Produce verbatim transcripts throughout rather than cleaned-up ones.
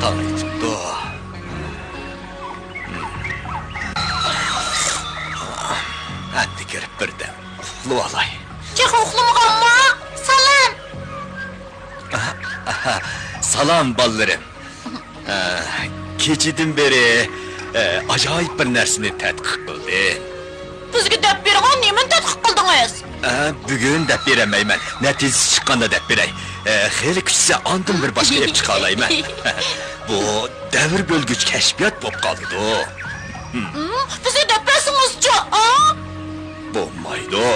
تاڭ ئېتىپتۇ. ئەمدى كىرىپ بىردەم ئۇخلىۋالاي. تېخى ئۇخلىمىغانمۇ؟ سالام. سالام، بالىلىرىم. ئە، كېچىدىن بېرى، ئە، ئاجايىپ بىر نەرسىنى تەتقىق قىلدىم. بىزگە دەپ بېرىڭە، نېمىنى تەتقىق قىلدىڭىز؟ ئە، بۈگۈن دەپ بېرەلمەيمەن. نەتىجىسى چىققاندا دەپ بېرەي. ئە، خېلى كۈچىسە، ئاندىن بىر باشقا ئېلىپ چىقالايمەن. بۇ دەۋر بۆلگۈچ كەشپىيات بولۇپ قالىدۇ. ھىم، بىزگە دەپ بەرسىڭىزچۇ، ئا؟ بولمايدۇ.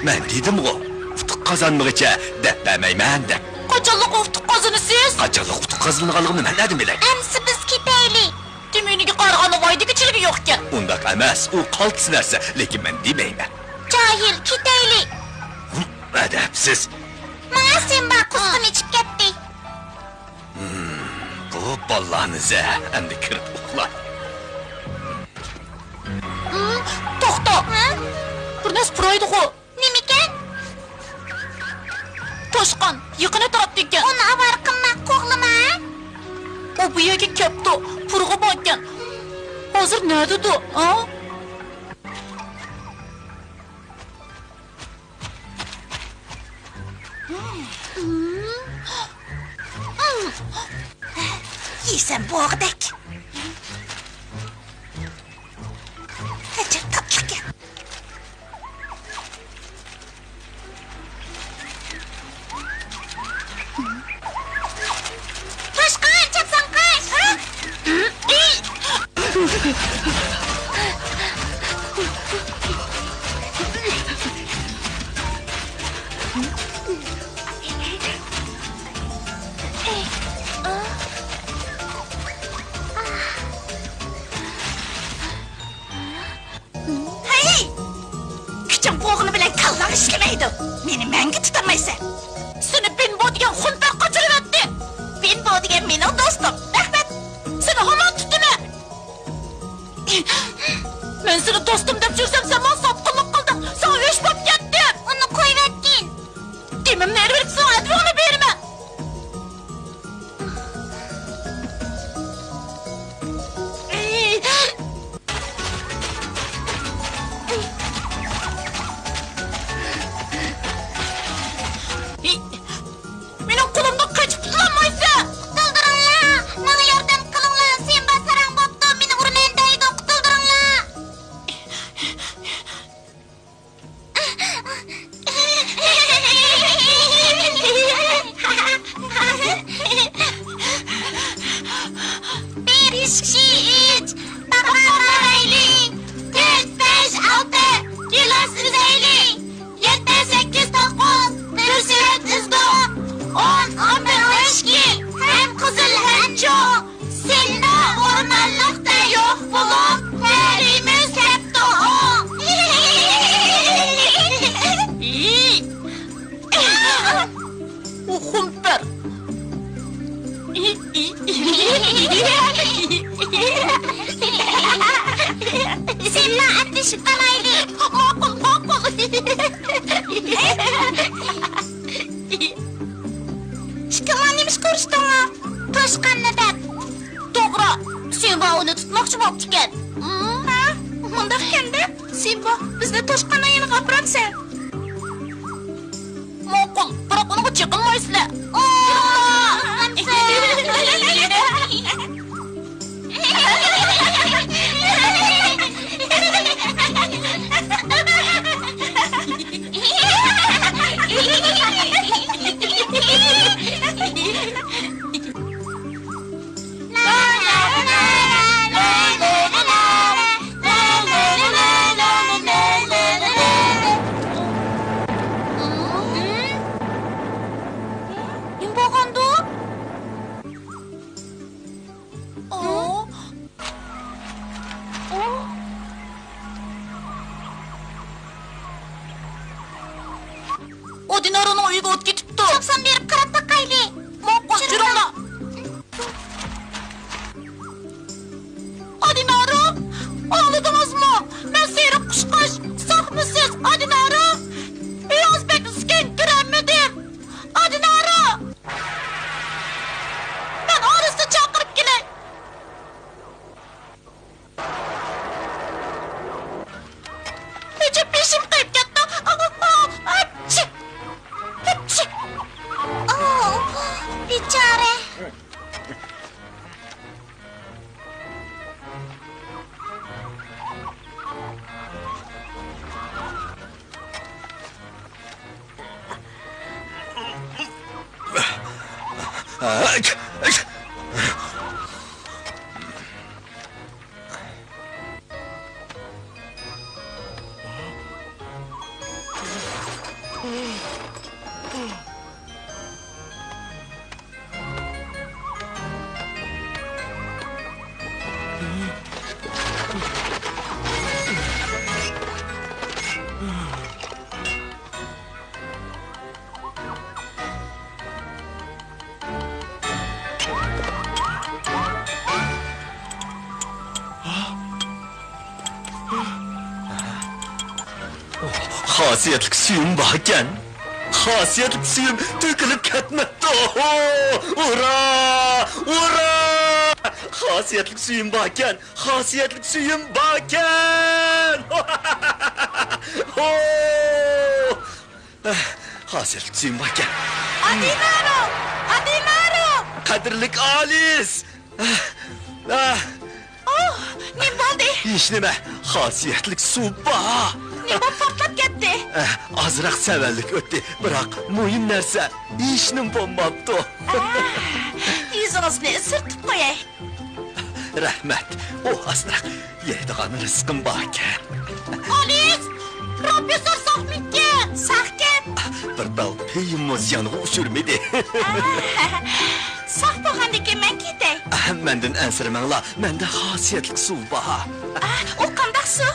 مەن دېدىمغۇ، ئۇتۇق قازانمىغىچە دەپ بەرمەيمەن دەپ. قاچانلىق ئۇتۇق قازىنىسىز؟ قاچانلىق ئۇتۇق قازىنىدىغانلىقىمنى مەن نەدىن بىلەي؟ ئەمسە بىز كېتەيلى. دېمىگىنىگە قارىغاندا ۋايدىكى چىلىكى يوقكەن. ئۇنداق ئەمەس، ئۇ قالتىس نەرسە، لېكىن مەن دېمەيمەن. جاھىل، كېتەيلى. ھىم، ئەدەپسىز. ماڭا سىمبا قۇسقۇم ئېچىپ كەتتى. ھىم، بۇ بالىلارنى زە، ئەمدى كىرىپ ئۇخلا. ھىم، توختا. ھە؟ بىر نەرسە پۇرايدىغۇ. نېمىكەن؟ توشقان، يېقىن ئەتراپتىكەن. ئۇنى ئاۋارە قىلما، قوغلىما. ئۇ بۇ يەرگە كەپتۇ، پۇرىغۇ باركەن. ھازىر نەدىدۇ، ھە؟ يېسەم بوغدەك. ئەجەب تاتلىقكەن. توشقان، چاپسان قاچ! ھەي! كۈچۈڭ بولغىنى بىلەن كاللاڭ ئىشلىمەيدۇ. مېنى مەڭگۈ تۇتالمايسەن. سېنى بىنبو دېگەن خۇنتەر قاچۇرۇۋەتتى. بىنبو دېگەن مېنىڭ دوستۇم. رەھمەت. سېنى ھامان تۇتىمەن. مەن سېنى دوستۇم دەپ يۈرسەم، سەن ماڭا ساتقۇنلۇق قىلدىڭ. ساڭا ئۆچ بولۇپ كەتتىم. ئۇنى قويۇۋەتكىن. دېمىمنى ئېلىۋېتىپ، ساڭا ئەدىۋىڭنى بېرىمەن. مېنىڭ قولۇمدىن قېچىپ قۇتۇلالمايسەن! قۇتۇلدۇرۇڭلار! ماڭا ياردەم قىلىڭلار! سىمبا ساراڭ بوپتۇ، مېنى ئۇرىمەن دەيدۇ، قۇتۇلدۇرۇڭلار! بولۇپ، تەلىيىمىز كەپتۇ. ئۇ خۇمپەر. سەنلا ئەندىشە قىلايلى. ماقۇل، ماقۇل. ئىككىڭلار نېمىشقا ئۇرۇشتۇڭلار؟ توشقاننى دەپ. توغرا، سىمبا ئۇنى تۇتماقچى بوپتىكەن. ھە، مۇنداق ئىكەندە، سىمبا، بىزنى توشقاننىڭ يېنىغا ئاپىرامسەن؟ ماقۇل، بىراق ئۇنىڭغا چېقىلمايسىلەر. نېمە بولغاندۇ؟ ئۇ؟ ئۇ؟ ئۇ دىنارونىڭ ئۆيىگە ئوت كېتىپتۇ. چاپسان بېرىپ قاراپ باقايلى. ماقۇل، جۈرۈڭلار. ئادىنارۇ، ئاڭلىدىڭىزمۇ؟ مەن سېرىق قۇشقاچ، ساقمۇسىز، ئادىنارۇ؟ ئۆيىڭىز بەك ئىسكەن، كىرەلمىدىم. ئادىنارۇ! مەن ئارىسنى چاقىرىپ كېلەي. ئۆچۈپ بېشىم قېيىپ كەتتى. ئاپچى! ئاپچى! ئاۋۇ، بىچارە. خاسىيەتلىك سۈيۈم باركەن. خاسىيەتلىك سۈيۈم تۆكۈلۈپ كەتمەپتۇ. ئۇرا! ئۇرا! خاسىيەتلىك سۈيۈم باركەن. خاسىيەتلىك سۈيۈم باركەن. خاسىيەتلىك سۈيۈم باركەن. ئادىنارۇ! ئادىنارۇ! قەدىرلىك ئالىس! ئاھ! ئاھ! ئوھ، نېمە بولدى؟ ھېچنېمە، خاسىيەتلىك سۇ بار. نېمە بولۇپ پارتلاپ كەتتى؟ ئاھ، ئازراق سەۋەنلىك ئۆتتى، بىراق مۇھىم نەرسە ھېچنېمە بولماپتۇ. ئاھ، يۈزىڭىزنى سۈرتۈپ قوياي. رەھمەت. ئۇ ئازراق يەيدىغان رىزقىم باركەن. ئالىس! پروفېسسور ساقمىكەن؟ ساقكەن. بىر تال پېيىممۇ زىيانغا ئۇچرىمىدى. ساق بولغاندىكىن مەن كېتەي. مەندىن ئەنسىرىمەڭلار، مەندە خاسىيەتلىك سۇ بار. ئۇ قانداق سۇ؟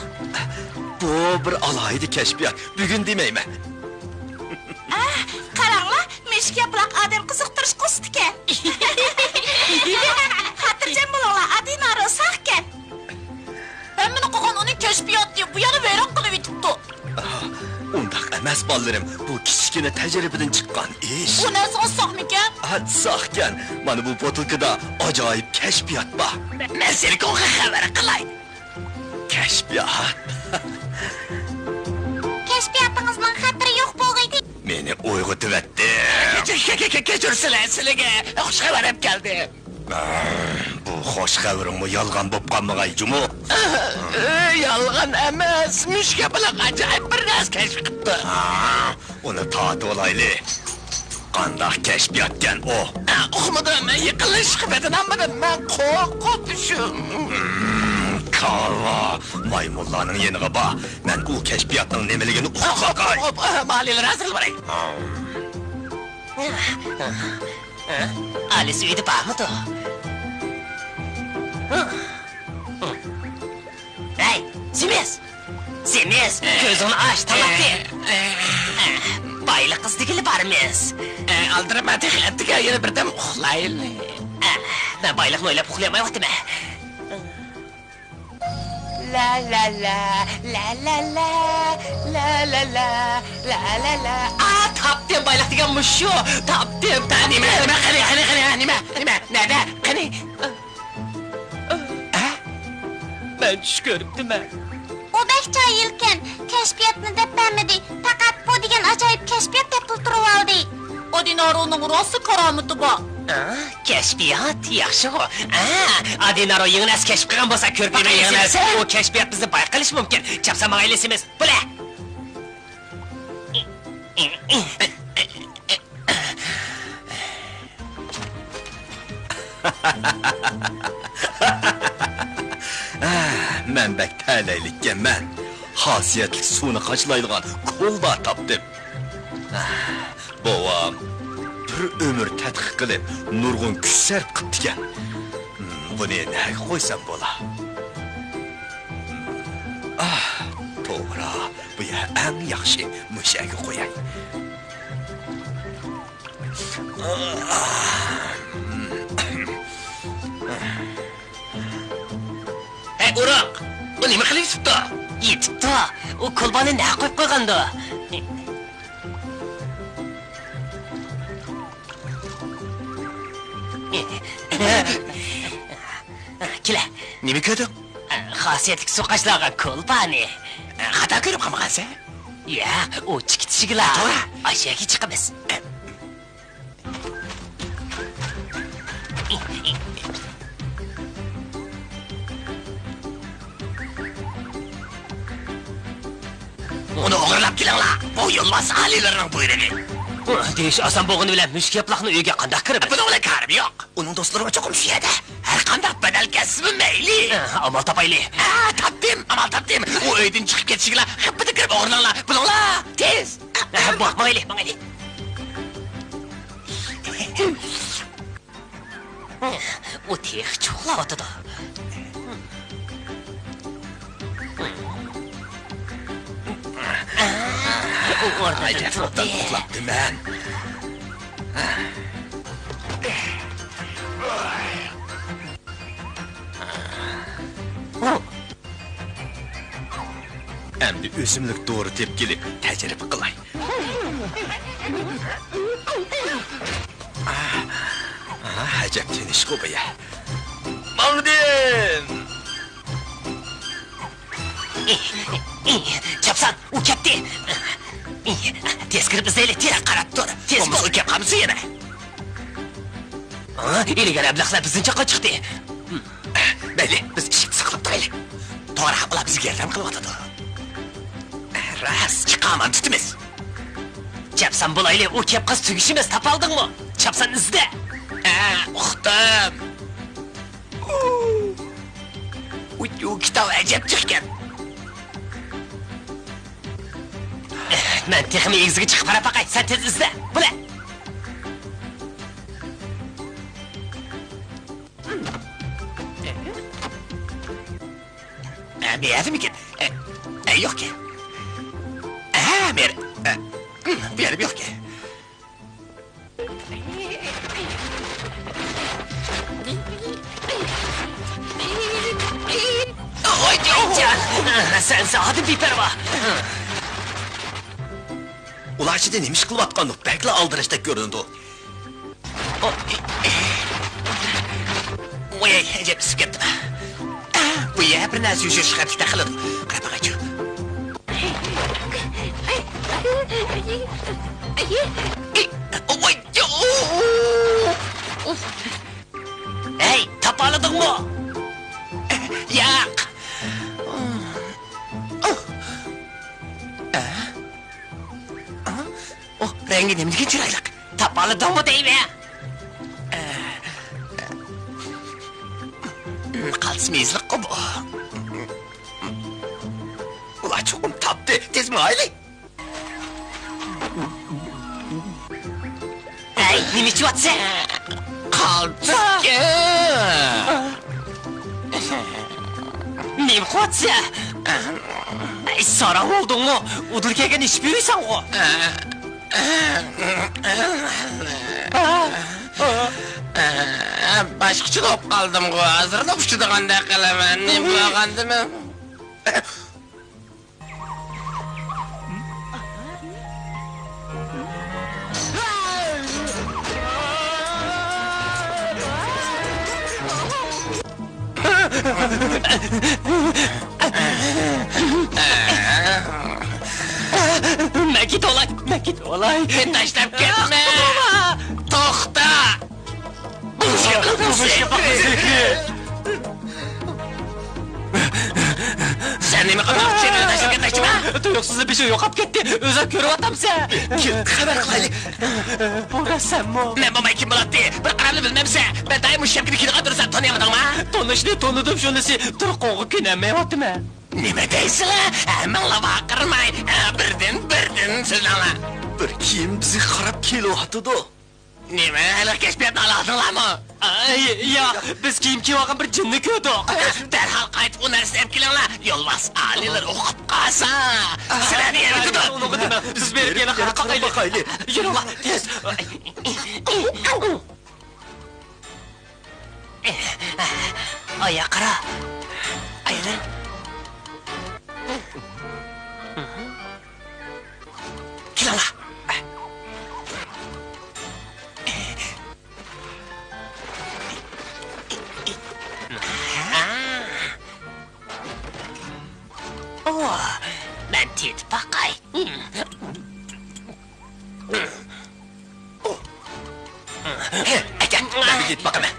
بۇ بىر ئالاھىدە كەشپىيات، بۈگۈن دېمەيمەن. ئاھ، قاراڭلار، مۈشۈك ياپىلاق ئادەم قىزىقتۇرۇش قوسىدىكەن. خاتىرجەم بولۇڭلار، ئادىنارۇ ساقكەن. ھەممىنى قىلغان ئۇنىڭ كەشپىياتى، بۇ يەرنى ۋەيران قىلىۋېتىپتۇ. ئاھ، ئۇنداق ئەمەس، بالىلىرىم، بۇ كىچىككىنە تەجرىبىدىن چىققان ئىش. بۇ نەرسىڭىز ساقمىكەن؟ ھە، ساقكەن. مانا بۇ بوتۇلكىدا ئاجايىپ كەشپىيات بار. مەن سېرىكونغا خەۋەر قىلاي. كەشپىيات. كەشپىياتىڭىزنىڭ خەتىرى يوق بولغىيدى. مېنى ئويغىتىۋەتتى. كەچۈر، كە-، كە-، كە-، كەچۈرسىلە، سىلىگە خۇش خەۋەر ئەپ كەلدىم. بۇ خۇش خەۋىرىڭمۇ يالغان بوپ قالمىغاي جۇمۇ؟ يالغان ئەمەس، مۈشۈك ياپىلاق ئاجايىپ بىر نەرسە كەشىپ قىپتۇ. ئۇنى تارتىۋالايلى. قانداق كەشپىياتكەن ئۇ؟ ئۇقمىدىم، يېقىنلىشىشقا پېتىنالمىدىم، مەن قورقۇپ شۇ. كاۋا، مايمۇنلارنىڭ يېنىغا بار، مەن ئۇ كەشپىياتنىڭ نېمىلىكىنى ئۇقۇپ باقاي. خوپ، خوپ، مالىيلار ھازىرلا باراي. ئالىس ئۆيدە بارمىدۇ؟ ھە؟ ھە؟ ھە؟ ئەمەس، كۆزۈڭنى ئاچ، تاماقنى. بايلىق ئىزدىگىلى بارىمىز. ئالدىراپ، مەن تېخى ئەتىگە يەنە بىردەم ئۇخلايلى. مەن بايلىقنى ئويلاپ ئۇخلىيالمايۋاتىمەن. لا لا لا، لا لا لا، لا لا لا، لا لا لا. ئا، تاپتىم، بايلىق دېگەن مۇشۇ. تاپتىم، تاپتىم. نېمە، نېمە، قېنى، قېنى، قېنى، نېمە، نېمە، نەدە، قېنى؟ ھە؟ مەن چۈش كۆرۈپتىمەن. ئۇ بەك جاھىلكەن، كەشپىياتنى دەپ بەرمىدى، پەقەت بۇ دېگەن ئاجايىپ كەشپىيات دەپلا تۇرۇۋالدى. ئادىنارونىڭ راست كارامىتى بار. ئا، كەشپىيات ياخشىغۇ. ئا، ئادىنارو يېڭىنى ئەسكەشپ قىلغان بولسا، كۆرۈپ باقايلى. يېڭىنى ئەس-، ئۇ كەشپىيات بىزنى باي قىلىشى مۇمكىن. چاپسان ماڭايلى، سىمىز. بۇلە! مەن بەك تەلەيلىككەنمەن. خاسىيەتلىك سۇنى قاچىلايدىغان كولبا تاپتىم. بوۋام بىر ئۆمۈر تەتقىق قىلىپ، نۇرغۇن كۈچ سەرپ قىپتىكەن. بۇنى نەگە قويسام بولا؟ ئاھ، توغرا، بۇ يەر ئەڭ ياخشى، مۇشۇ يەرگە قوياي. ھەي، ئۇرۇق! بۇ نېمە قىلىۋېتىپتۇ؟ يېتىپتۇ! ئۇ كولبانى نەگە قويۇپ قويغاندۇ؟ كېلە. نېمە كۆردۈڭ؟ خاسىيەتلىك سۇ قاچىلانغان كولبانى. خاتا كۆرۈپ قالمىغانسەن؟ ياق، ئۇ چىقىپ كېتىشىگىلا. توغرا. ئاشۇ يەرگە چىقىمىز. ئۇنى ئوغرىلاپ كېلىڭلار، بۇ يولۋاس ئالىيلىرىنىڭ بۇيرۇقى. دېيىش ئاسان بولغىنى بىلەن مۈشۈك ياپىلاقنىڭ ئۆيىگە قانداق كىرىمىز؟ بۇنىڭ بىلەن كارىم يوق. ئۇنىڭ دوستلىرىمۇ چوقۇم شۇ يەردە. ھەرقانداق بەدەل كەتسىمۇ مەيلى. ئامال تاپايلى. ئا، تاپتىم، ئامال تاپتىم. ئۇ ئۆيدىن چىقىپ كېتىشىگىلا غىپپىدە كىرىپ ئوغرىلاڭلار. بۇلۇڭلار، تېز. بولدى، ماڭايلى، ماڭايلى. ئۇ تېخىچە ئۇخلاۋاتىدۇ. ئۇ ئورنىدىن تۇردى. ئۇخلاپتىمەن. ئەمدى ئۆسۈملۈك دورا تېپىپ كېلىپ تەجرىبە قىلاي. ئا، ئا، ئەجەب تىنچقۇ بۇ يەر. ماڭدىم! چاپسان، ئۇ كەپتى! تېز كىرىپ ئىزدەيلى، تېز! قاراپ تۇر، تېز بول! بولمىسا ئۇ كەپ قالمىسۇن يەنە! ئىلگىرى ئەبلەخلەر بىزدىن چاققان چىقتى. مەيلى، بىز ئىشىكنى ساقلاپ تۇرايلى. توغرا، ئۇلار بىزگە ياردەم قىلىۋاتىدۇ. راست، ئىككى ئامان تۇتىمىز. چاپسان بولايلى، ئۇ كەپ قالسا تۈگىشىمىز، تاپالدىڭمۇ؟ چاپسان ئىزدە. ھە، ئۇقتۇم. ئۇ، ئۇ كىتاب ئەجەب جىقكەن. مەن تېخىمۇ ئېگىزگە چىقىپ قاراپ باقاي، سەن تېز ئىزدە، بولە. ئە، بۇ يەردىمىكىن؟ ئە، ئە، يوقكەن. ئە، بۇ يەر-، ئە، بۇ يەردە يوقكەن. سەن زادى بىپەرۋا! ئۇلار ئىچىدە نېمە ئىش قىلىۋاتقاندۇ؟ بەكلا ئالدىراشتەك كۆرۈنىدۇ. ۋاي، ئەجەب ئىسسىپ كەتتىم. بۇ يەر بىر نەرسە يوشۇرۇشقا تەخلىدۇ. قاراپ باقايچۇ. ۋاي، ھەي، تاپالىدىڭمۇ؟ ياق. ئۇھ، رەڭگى نېمىدىكىن چىرايلىق. تاپالىدىڭمۇ دەيمەن. قالتىس مېيىزلىققۇ بۇ. ئۇلار چوقۇم تاپتى. تېز ماڭايلى. ئەي، نېمە ئىچىۋاتىسەن؟ قالتىسكەن. نېمە قىلىۋاتىسەن؟ ساراڭ بولدۇڭمۇ؟ ئۇدۇل كەلگەن ئىچىپ يۈرىسەنغۇ. ئە، ئە، ئە، ئە، باشقىچە بولۇپ قالدىمغۇ، ھازىرلا ئۇچىدىغاندەك قىلىمەن. نېمە بولغاندىمۇ؟ مەن كېتىۋالاي، مەن كېتىۋالاي. تاشلاپ كەتمە. توختا. بۇ مۇشۇ قىزنىڭ سېھرى. سەن نېمە قىلدىڭ؟ سېنى تاشلاپ كەتمەكچىمەن. تۇيۇقسىزلا بېشى يوقاپ كەتتى. ئۆزۈڭ كۆرۈۋاتامسەن. كېلىپ خەۋەر قىلايلى. بۇ رەسەممۇ؟ مەن بولماي كىم بولاتتى؟ بىر قارامنى بىلمەمسەن؟ مەن دائىم مۇشۇ شەپكىدە كىيىدىغان تۇرسام، تونۇيالمىدىڭما؟ تونۇشنى تونۇدۇم، شۇنىسى تۇرقۇڭغا كۆنەلمەيۋاتىمەن. نېمە دەيسىلە؟ ھەممىڭلار ۋارقىرىماي، بىردىن، بىردىن سۆزلەڭلار. بىر كىيىم بىزگە قاراپ كېلىۋاتىدۇ. نېمە، ھېلىقى كەشپىياتنى ئالالايدىڭلارمۇ؟ ئاي، ياق، بىز كىيىم كىيىۋالغان بىر جىننى كۆردۇق. دەرھال قايتىپ ئۇ نەرسىنى ئېلىپ كېلىڭلار، يولۋاس ئالىيلار ئۇقۇپ قالسا، سىلەرنى يەنە ئۇنىڭغا دېمە، بىز بېرىپ يەنە قاراپ باقايلى. يۈرۈڭلار، تېز. ئاياغ قارا. ئايلان. كېلىڭلار. ئو، مەن تېتىپ باقاي. ئەكەل، مەن بىر يېتىپ باقىمەن.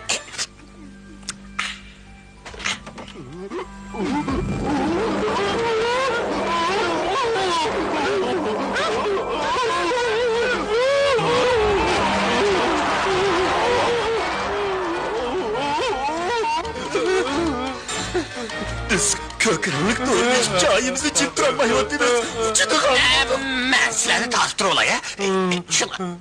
بىز كۆك رەڭلىك دورىنى ئىچىپ جايىمىزدا جىم تۇرالمايۋاتىمىز. ئۇچىدىغان. ئە، مەن سىلەرنى تارتىپ تۇرۇۋالاي، ھە؟ شۇڭا.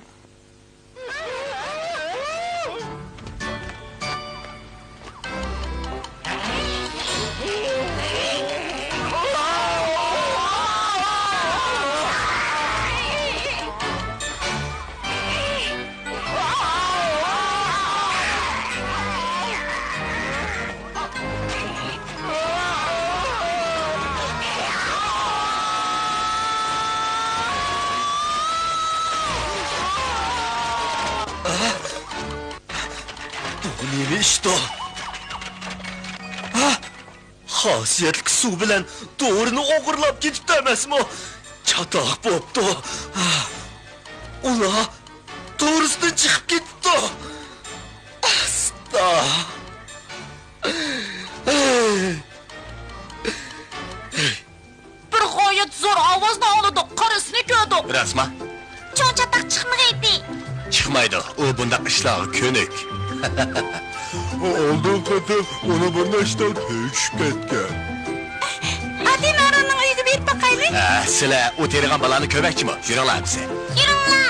بۇ نېمە ئىشتۇ؟ ھا! خاسىيەتلىك سۇ بىلەن دورىنى ئوغرىلاپ كېتىپتۇ ئەمەسمۇ؟ چاتاق بوپتۇ. ھا! ئۇلار دورىسىدىن چىقىپ كېتىپتۇ. ئاستا. بىر غايەت زور ئاۋازنى ئاڭلىدۇق، قارىسىنى كۆردۇق. راستما؟ چوڭ چاتاق چىقمىغىيتتى. چىقمايدۇ، ئۇ بۇنداق ئىشلارغا كۆنۈك. ئالدىنقى قېتىم ئۇنى بىر نەچچە تال پېيى چۈشۈپ كەتكەن. ئادىنارونىڭ ئۆيىگە بېرىپ باقايلى. ھە، سىلەر ئۇ تېرىغان بالانى كۆرمەكچىمۇ؟ يۈرۈڭلار ئەمىسە. يۈرۈڭلار.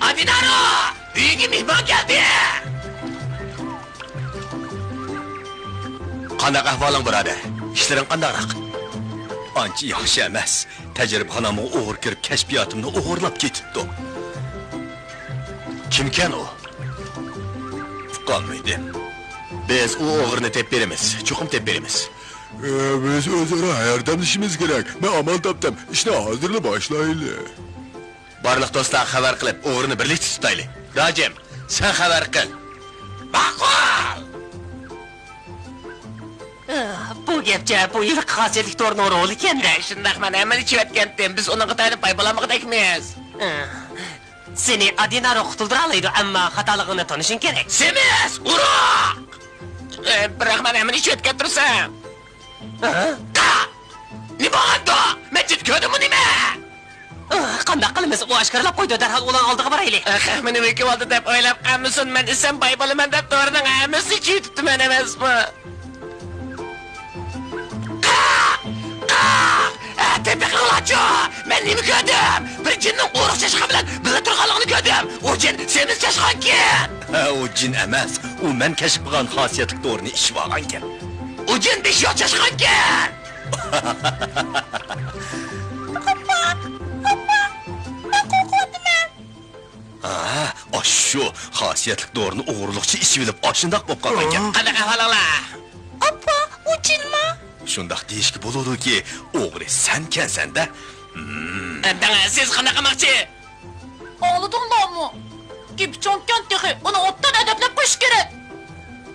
ئابىنارو! ئۆيگە مېھمان كەلدى! قانداق ئەھۋالىڭ، بۇرادەر؟ ئىشلىرىڭ قانداقراق؟ ئانچە ياخشى ئەمەس. تەجرىبىخانامغا ئوغرى كىرىپ، كەشپىياتىمنى ئوغرىلاپ كېتىپتۇ. كىمكەن ئۇ؟ ئۇقالمىدىم. بىز ئۇ ئوغرىنى تېپىپ بېرىمىز، چوقۇم تېپىپ بېرىمىز. ئە، بىز ئۆزئارا ياردەملىشىشىمىز كېرەك. مەن ئامال تاپتىم. ئىشنى ھازىرلا باشلايلى. بارلىق دوستلارغا خەۋەر قىلىپ، ئوغرىنى بىرلىكتە تۇتايلى. راجىم، سەن خەۋەر قىل. ماقۇل! ئىھ، بۇ گەپچە بۇ ھېلىقى خاسىيەتلىك دورىنىڭ رولى ئىكەن-دە. ھە، شۇنداق، مەن ھەممىنى ئىچىۋەتكەنتىم. بىز ئۇنىڭغا تايىنىپ پايپالانمىغۇدەكمىز. ئىھ. سېنى ئادىنارو قۇتۇلدۇرالايدۇ، ئەمما خاتالىقىڭنى تونۇشۇڭ كېرەك. سېمىز، ئۇرۇق! ئە، بىراق مەن ھەممىنى ئىچىۋەتكەن تۇرسام. ھە؟ قا! نېمە بولغاندۇ؟ مەسچىتتە كۆردۈڭمۇ نېمە؟ ئىھ، قانداق قىلىمىز؟ ئۇ ئاشكارىلاپ قويدى، دەرھال ئۇلارنىڭ ئالدىغا بارايلى. ئىھ، مېنى ۋېكىۋالدى دەپ ئويلاپ قالمىسۇن، مەن ئىچسەم باي بولىمەن دەپ دورىنىڭ ھەممىسىنى ئىچىۋېتىپتىمەن ئەمەسمۇ؟ قا! بېقىڭلارچۇ، مەن نېمە كۆردۈم؟ بىر جىننىڭ ئورۇق چاشقان بىلەن بىللە تۇرغانلىقىنى كۆردۈم. ئۇ جىن سېمىز چاشقانكەن. ھە، ئۇ جىن ئەمەس. ئۇ مەن كەشىپ قىلغان خاسىيەتلىك دورىنى ئىچىۋالغانكەن. ئۇ جىن بېشى يوق چاشقانكەن. ئاپا، ئاپا، مەن قورقۇۋاتىمەن. ھە، ئاشۇ خاسىيەتلىك دورىنى ئوغرىلىقچە ئىچىۋېلىپ، ئاشۇنداق بولۇپ قالغانكەن. قانداق ئەھۋالىڭلار؟ ئاپا، ئۇ جىنما؟ شۇنداق دېيىشكە بولىدۇكى، ئوغرى سەنكەنسەن-دە. ھىم. ئەمدى سىز قانداق قىلماقچى؟ ئاڭلىدىڭلارمۇ؟ گېپى چوڭكەن تېخى، ئۇنى ئوبدان ئەدەپلەپ قويۇش كېرەك.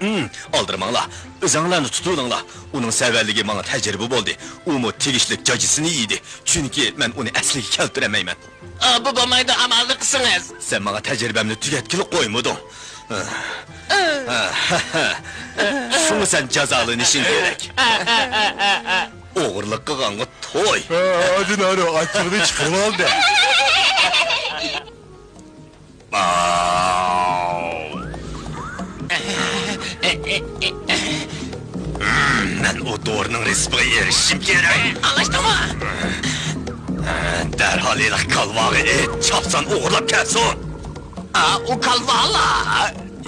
ھىم، ئالدىرىماڭلار، ئۆزۈڭلارنى تۇتۇۋېلىڭلار. ئۇنىڭ سەۋەنلىكى ماڭا تەجرىبە بولدى. ئۇمۇ تېگىشلىك جاجىسىنى يېدى، چۈنكى مەن ئۇنى ئەسلىگە كەلتۈرەلمەيمەن. ئا، بۇ بولمايدۇ، ئامالنى قىلسىڭىز. سەن ماڭا تەجرىبەمنى تۈگەتكىلى قويمىدىڭ. شۇڭا سەن جازالىنىشىڭ كېرەك. ئوغرىلىق قىلغانغا توي. ھە، ئادىنارو ئاچچىقىنى چىقىرىۋالدى. مەن ئۇ دورىنىڭ رېتسېپىغا ئېرىشىشىم كېرەك. ئاڭلاشتىڭمۇ؟ دەرھال ھېلىقى كالۋاغا ئېيت، چاپسان ئوغرىلاپ كەلسۇن. ئا، ئۇ كالۋالا.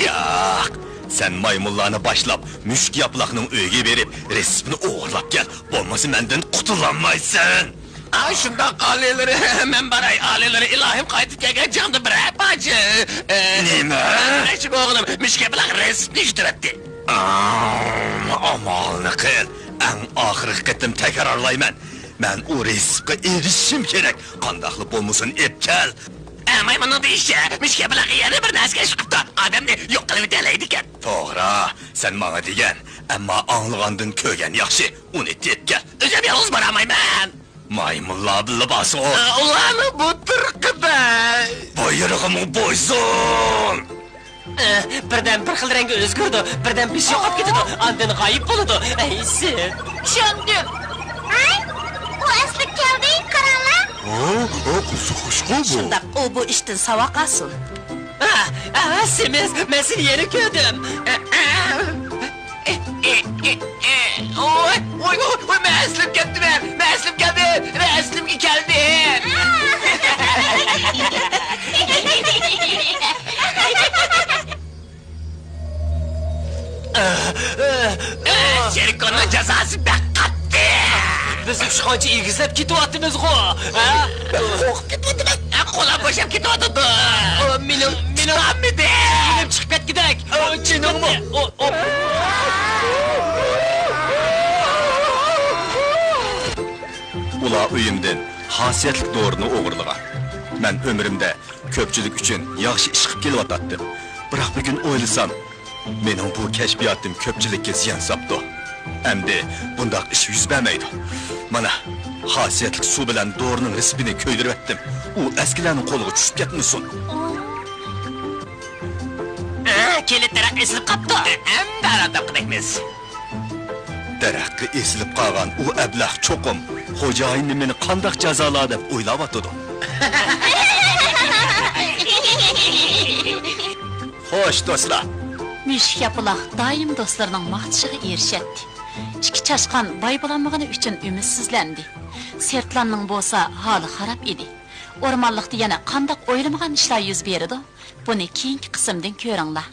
ياق، سەن مايمۇنلارنى باشلاپ، مۈشۈك ياپىلاقنىڭ ئۆيىگە بېرىپ، رېتسېپنى ئوغرىلاپ كەل، بولمىسا مەندىن قۇتۇلالمايسەن. ئا، شۇنداق ئالىيلىرى، مەن باراي، ئالىيلىرى ئىلاھىم قايتىپ كەلگەن چاغدا بىرەر پارچە، ئە، نېمە؟ ئەشىم ئوغلۇم، مۈشۈك ياپىلاق رېتسېپنى يۈتۈۋەتتى. ئام، ئامالنى قىل، ئەڭ ئاخىرقى قېتىم تەكرارلايمەن. مەن ئۇ رېتسېپقا ئېرىشىشىم كېرەك. قانداقلا بولمىسۇن، ئېپ كەل. ئە، مايمۇننىڭ دېيىشىچە، مۈشۈك ياپىلاققا يەنە بىر نەرسە كەشىپ قىپتۇ. ئادەمنى يوق قىلىۋېتەلەيدىكەن. توغرا، سەن ماڭا دېگەن، ئەمما ئاڭلىغاندىن كۆرگەن ياخشى. ئۇنى تېپىپ كەل. ئۆزۈم يالغۇز بارالمايمەن. مايمۇنلار بىللە بارسۇن. ئە، ئۇلارنىڭ بۇ تۇرقىدا. بۇيرۇغۇمغا بويسۇن. ئە، بىردەم بىر خىل رەڭگە ئۆزگىرىدۇ، بىردەم بېشى يوقاپ كېتىدۇ، ئاندىن غايىب بولىدۇ. ئەي، سىز. چۈشەندىم. ھەي، ئۇ ئەسلىگە كەلدى، قاراڭلار. ھە، ھە، قىزىق ئىشقۇ بۇ. شۇنداق، ئۇ بۇ ئىشتىن ساۋاق ئالسۇن. ئا، ئا، سېمىز، مەن سېنى يەنە كۆردۈم. ئە، ئە. ئوي، ئوي، ئوي، ئوي، مەن ئەسلىم كەتتىم، مەن ئەسلىم كەلدىم، مەن ئەسلىمگە كەلدىم. شېرىكوننىڭ جازاسى بەك قاتتىق. بىز ئۈچ قانچە ئېگىزلەپ كېتىۋاتىمىزغۇ، ھە؟ قورقۇپ كېتىۋاتىمەن. قولام بوشاپ كېتىۋاتىدۇ. مېنىڭ، مېنىڭ، مېنىڭ چىقىپ كەتكۈدەك. جېنىڭمۇ؟ ئۇلار ئۆيۈمدىن خاسىيەتلىك دورىنى ئوغرىلىغان. مەن ئۆمرۈمدە كۆپچىلىك ئۈچۈن ياخشى ئىش قىپ كېلىۋاتاتتىم. بىراق بۈگۈن ئويلىسام، مېنىڭ بۇ كەشپىياتىم كۆپچىلىككە زىيان ساپتۇ. ئەمدى بۇنداق ئىش يۈز بەرمەيدۇ. مانا، خاسىيەتلىك سۇ بىلەن دورىنىڭ رېتسېپىنى كۆيدۈرۈۋەتتىم. ئۇ ئەسكىلەرنىڭ قولىغا چۈشۈپ كەتمىسۇن. ئە، كېلىت دەرەخ ئېسىلىپ قاپتۇ. ئە، ئەمدى ئارام تاپقۇدەكمىز. دەرەخكە ئېسىلىپ قالغان ئۇ ئەبلەخ چوقۇم خوجايىنى مېنى قانداق جازالار دەپ ئويلاۋاتىدۇ. خوش، دوستلار! مۈشۈك ياپىلاق دائىم دوستلىرىنىڭ ماختىشىغا ئېرىشەتتى. ئىككى چاشقان باي بولالمىغىنى ئۈچۈن ئۈمىدسىزلەندى. سىرتلاننىڭ بولسا ھالى خاراب ئىدى. ئورمانلىقتا يەنە قانداق ئويلىمىغان ئىشلار يۈز بېرىدۇ؟ بۇنى كېيىنكى قىسىمدىن كۆرۈڭلار.